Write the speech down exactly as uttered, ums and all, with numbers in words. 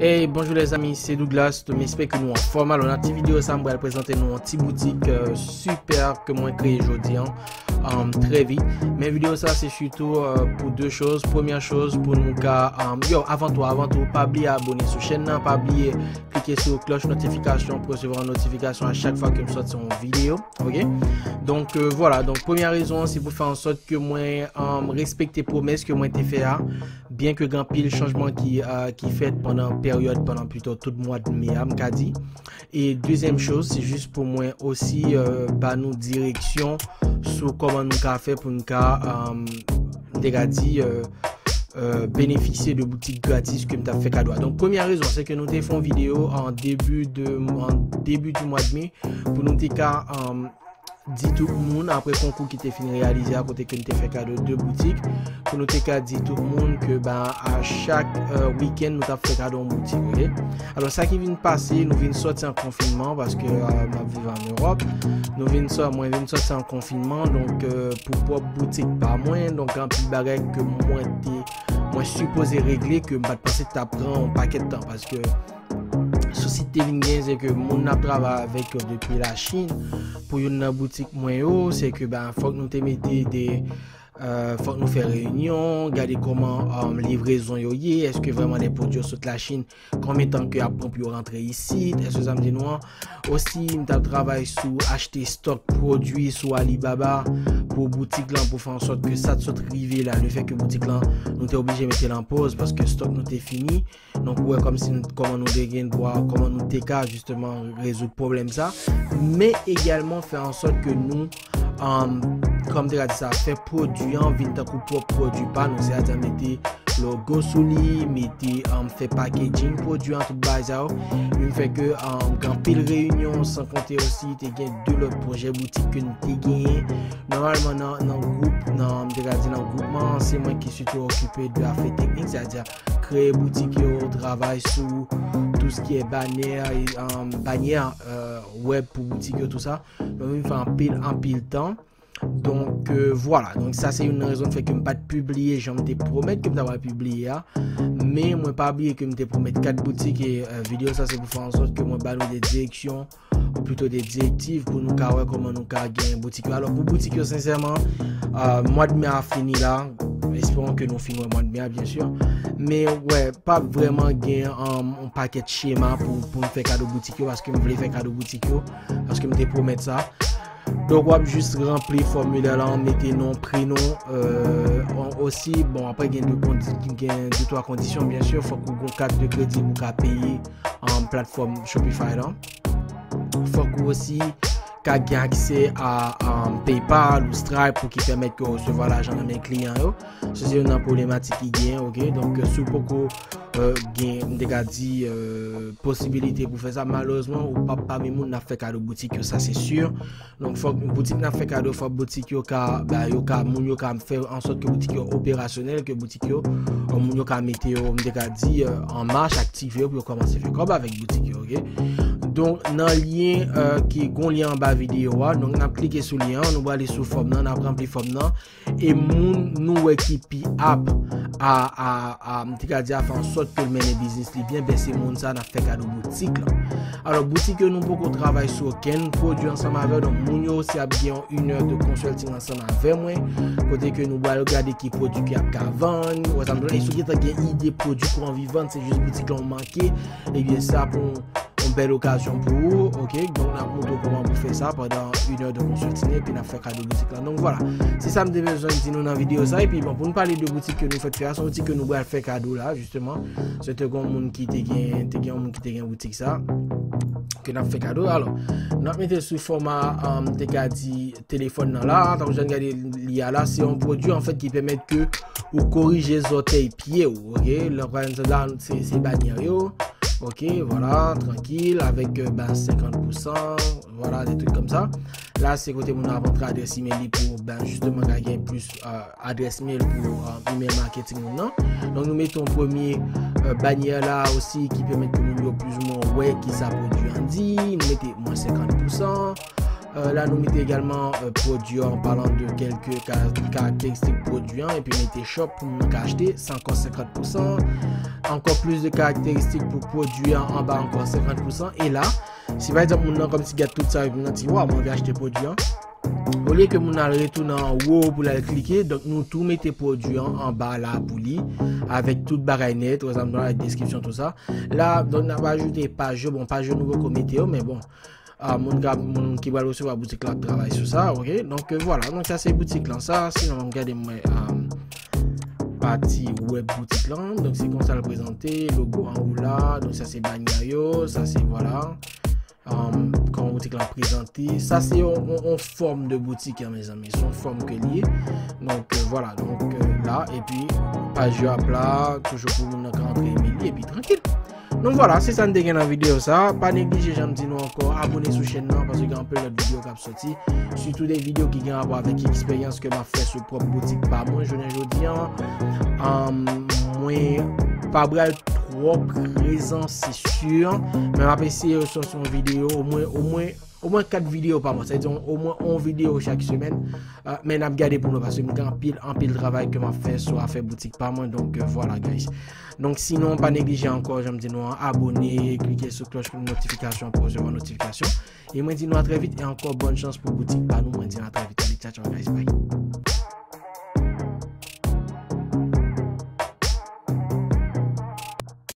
Hey, bonjou lèzanmi, se Douglas. M espere ke nou anfòm. Alò, nan ti videyo sa, m pral prezante nou yon ti boutik, euh, sipè ke mwen kreye jodi an, um, trè vit. Men videyo sa, se sitou, euh, pou de choz. Premyè choz, pou nou ka, um, yo, avan tou, avan tou, pa bliye abone sou chèn nan, pa bliye klike sou klòch notifikasyon pou resevwa notifikasyon a chak fwa ke m sòti yon videyo, ok? Donk, euh, vwala, donk premyè rezon an, se pou fè an sòt ke mwen, um, respekte pwomès ke mwen te fè a, byen ke gen anpil chanjman ki, euh, ki fèt pandan peryòd, pandan plito tout mwa de me a, m ka di. E dezyèm choz, se jis pou mwen osi, euh, ba nou direksyon sou kòman nou ka fè pou nou ka, um, m te ka di, euh, euh, benefisye de boutik gratis ke m t ap fè kado a. Donk, premyè rezon, se ke nou te fè yon videyo an debi de, an debi di mwa de me pou nou te ka, um, di tout moun, apre konkou ki te fin reyalize a, kote ke n te fè kado de boutik, pou nou te ka di tout moun ke, ben, a chak, euh, wikenn, nou t ap fè kado yon boutik, ok? Alò, sa ki vin pase, nou vin sòti an konfinman, paske, euh, m ap viv an Ewòp. Nou vin sò-, mwen vin sòti an konfinman, donk, euh, pou pwòp boutik pa mwen, donk, gen anpil bagay ke mwen te, mwen sipoze regle, ke m pa t panse t ap pran yon pakèt tan, paske sousi te vin gen, se ke moun n ap travay avèk yo depi Lachin, pou youn nan boutik mwen yo, se ke, ben, fòk nou te mete de, euh, fòk nou fè reyinyon, gade kòman, um, livrezon yo ye, èske vrèman de pwodui yo sot Lachin, konbyen tan ke ap pran pou yo rantre isit, èske sa m di nou an. Osi, m t ap travay sou achte stòk pwodui sou Alibaba pou boutik lan, pou fè an sòt ke sa t sot rive la, lefètke boutik lan, nou te oblije mete l an pòz paske stòk nou te fini. Donk, ou wè kòmsi nou, kòman nou te gen dwa, kòman nou te ka, jisteman, rezoud pwoblèm sa. Men egalman fè an sòt ke nou, um, kòm te ka di sa, fè pwodui an vin tankou pwòp pwodui pa nou, sètadi mete logo sou li, mete, um, fè packaging pwodui an, tout bagay sa yo. Vin fè ke, um, gen anpil reyinyon, san konte osi, te gen de lòt pwojè boutik ke nou te genyen. Nòmalman, nan, nan gwoup, nan, m te ka di nan gwoupman, se mwen ki sitou okipe de afè teknik, sètadi kreye boutik yo, travay sou tout ce qui est bannière, um, bannière, euh, web pou boutik yo, tout sa. Donk, vin fè anpil, anpil tan. Donk, euh, vwala. Donk, sa se youn nan rezon k fè ke m pa t pibliye jan m te pwomèt ke m ta pral pibliye a. Men, mwen pa bliye ke m te pwomèt kat boutik e, euh, videyo sa se pou fè an sòt ke mwen ba nou de direksyon ou plito de direktiv pou nou ka wè kòman nou ka gen boutik yo. Alò, pou boutik yo, sensèman, euh, mwa de me a fini la. Esperon ke nou fin wè mwa de me a, byen si. Men, wè, pa vrèman gen, um, yon pakèt chema pou, pou m fè kado boutik yo, paske m vle fè kado boutik yo, paske m te pwomèt sa. Donk, w ap jis ranpli fòmilè la, mete non, prenon, euh, osi, bon, apre gen de kondi-, gen de twa kondisyon, byen si, fòk ou gen kat de kredi pou ka peye, um, platfòm Shopify la. Fòk ou osi ka gen aksè a, um, PayPal ou Stripe pou ki pèmèt ke w resevwa lajan nan men kliyan yo. Se, se youn nan pwoblematik ki genyen, ok? Donk, si w poko, euh, gen, m te ka di, euh, posibilite pou fè sa, malerezman, ou p ap pami moun n ap fè kado boutik yo, sa se si. Donk, fòk boutik n ap fè kado, fòk boutik yo ka, ba, yo ka, moun yo ka fè an sòt ke boutik yo operasyonèl, ke boutik yo, euh, moun yo ka mete yo, m te ka di, euh, an mach, aktive yo pou yo kòmanse fè kòb avèk boutik yo, ok? Donk, nan lyen, euh, ki gon lyen anba videyo a, donk, n ap klike sou lyen an, nou prale sou fòm nan, n ap ranpli fòm nan, e moun nou wè ki pi ap a, a, a, m te ka di a fè an sòt ke l mennen biznis li byen, ben se moun sa n ap fè kado boutik lan. Alò, boutik yo nou poko travay sou okenn pwodui ansanm avè yo, donk moun yo osi ap gen yon inè de consulting ansanm avè mwen, kote ke nou pral gade ki pwodui ki ap ka vann, ou wè sa m di w la, e si w gentan gen ide pwodui ke w anvi vann, se jis boutik lan w manke, ebyen sa pou yon bèl okazyon pou ou, ok? Donk, n ap montre w kòman pou fè sa pandan inè de consulting, epi n ap fè kado boutik lan. Donk, vwala. Se sa m te bezwen di nou nan videyo sa. Epi, bon, pou nou pale de boutik ke nou fèk fè a, se yon boutik ke nou pral fè kado la, jisteman. Se te gen yon moun ki te gen, te gen yon moun ki te gen boutik sa, ke n ap fè kado. Alò, n ap mete sou fòma, um, te ka di telefòn nan la, tankou jan n gade li a la, se yon pwodui, anfèt, ki pèmèt ke ou korije zòtèy pye w, ok? Lè w pral la, se, se banyè yo. Ok, vwala, trankil, avèk, euh, ben, senkant pousan, vwala, de trik kòmsa. La, se kote moun ap antre adrès imèl li pou, ben, jisteman, ka gen plis, euh, adrès imèl pou, euh, email marketing moun nan. Donk, nou mete yon premye, euh, banyè la osi ki pèmèt ke moun yo plizoumwen wè kisa pwodui an di. Nou mete mwens senkant pousan. Euh, la nou mete egalman euh, pwodui an, palan de kèlke ka- karakteristik pwodui an, epi mete shop pou moun ka achte, sa ankò senkant pousan. Ankò plis de karakteristik pou pwodui an anba ankò senkant pousan. E la, si pa egzanp moun nan kòmsi gad tout sa epi nan ti waw, mwen anvi achte pwodui an. Olye ke moun al retounen anwo pou l al klike, donk nou tou mete pwodui an anba la pou li, avèk tout bagay nèt, wè sa m di w la, avèk deskripsyon, tout sa. La, donk n ap ajoute paj yo, bon, paj yo nou poko mete yo, men bon, a moun k ap moun ki pral resevwa boutik la ap travay sou sa, ok? Donk euh, vwala, donk sa se boutik lan sa, sinon m gade mwen euh, pati wèb boutik lan, donk se konsa l prezante, logo anwo la, donk sa se banya yo, sa se vwala. Um, kòman boutik lan prezante, sa se yon, yon, yon fòm de boutik, hein, mezanmi, se yon fòm ke li ye. Donk euh, vwala, donk euh, la, epi paj yo ap la, toujou pou moun nan ka antre eme li, epi trankil. Donk vwala, se sa n te gen nan videyo sa. Pa neglije, jan m di nou ankò, abone sou chèn nan, paske gen anpil lòt videyo k ap sòti, sitou de videyo ki gen rapò avèk eksperyans ke m ap fè sou pwòp boutik pa mwen jounen jodi an. Um, mwen pa pral twò prezan, se si, men m ap eseye sòti yon videyo omwen, omwen omwen kat videyo pa mwa, sa vle di omwen yon videyo chak semèn. Euh, men n ap gade pou nou, paske m gen anpil anpil travay ke m ap fè sou afè boutik pa mwen, donk euh, vwala guys. Donk sinon, pa neglije ankò, jan m di nou an, abone, klike sou klòch notifikasyon pou resevwa notifikasyon. E mwen di nou a trè vit, e ankò bòn chans pou boutik pa nou, mwen di nou a trè vit, ale, tchao tchao guys, bye.